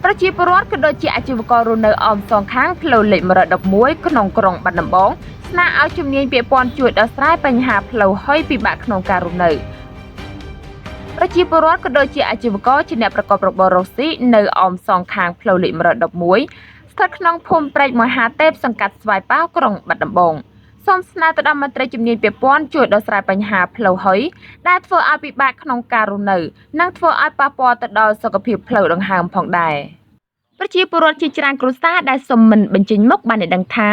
ប្រជាពលរដ្ឋក៏ដូចជាអាជីវកររស់នៅអមសងខាងផ្លូវលេខ111ក្នុងក្រុងបាត់ដំបងស្នើឲ្យជំនាញពាក់ព័ន្ធជួយដោះស្រាយបញ្ហាផ្លូវហុយពិបាកក្នុងការរស់នៅប្រជាពលរដ្ឋក៏ដូចជាអាជីវករជាអ្នកប្រកបរបររកស៊ីនៅអមសងខាងផ្លូវលេខ111ស្ថិតក្នុងភូមិព្រែកមហាទេពសង្កាត់ស្វាយប៉ាវក្រុងបាត់ដំបងសូមស្នើទៅដល់មន្ត្រីជំនាញពាក់ព័ន្ធជួយដោះស្រាយបញ្ហាផ្លូវហុយដែលធ្វើឲ្យពិបាកក្នុងការរស់នៅនិងធ្វើឲ្យប៉ះពាល់ទៅដល់សុខភាពផ្លូវដង្ហើមផងដែរប្រជាពលរដ្ឋជាច្រើនគ្រួសារដែលសុំមិនបញ្ចេញមុខបានឲ្យដឹងថា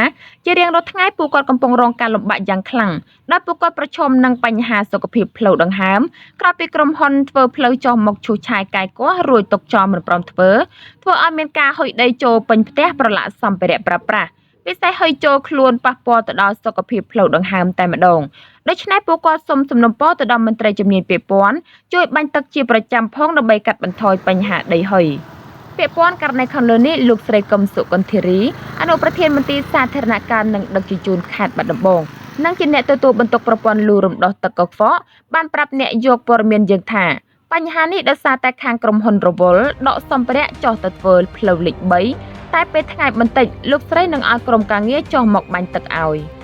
ជារៀងរាល់ថ្ងៃពួកគាត់កំពុងរងការលំបាកយ៉ាងខ្លាំងដោយពួកគាត់ប្រឈមនឹងបញ្ហាសុខភាពផ្លូវដង្ហើមក្រោយពីក្រុមហ៊ុនធ្វើផ្លូវចុះមកឈូសឆាយកាយគាស់រួចទុកចោលមិនព្រមធ្វើធ្វើឲ្យមានការហុយដីចូលពេញផ្ទះប្រឡាក់សម្ភារៈប្រើប្រាស់ពិសេសហុយចូលខ្លួនប៉ះពាល់ទៅដល់សុខភាពផ្លូវដង្ហើមតែម្ដងដូច្នេះពួកគាត់សូមសំណូមពរទៅដល់មន្ត្រីជំនាញពាក់ព័ន្ធជួយបាញ់ទឹកជាប្រចាំផងដើម្បីកាត់បន្ថយបញ្ហាដីហុយពាក់ព័ន្ធករណីខាងលើនេះលោកស្រីកឹមសុគន្ធារីអនុប្រធានមន្ទីរសាធារណការនិងដឹកជញ្ជូនខេត្តបាត់ដំបងនិងជាអ្នកទទួលបន្ទុកប្រព័ន្ធលូរំដោះទឹកកខ្វក់បានប្រាប់អ្នកយកព័ត៌មានយើងថាបញ្ហានេះដោយសារតែខាងក្រុមហ៊ុនរវល់ដកសម្ភារៈចុះទៅធ្វើផ្លូវលេខ3តែពេលថ្ងៃបន្តិចលោកស្រីនឹងឲ្យក្រុមការងារចុះមកបាញ់ទឹកឲ្យ។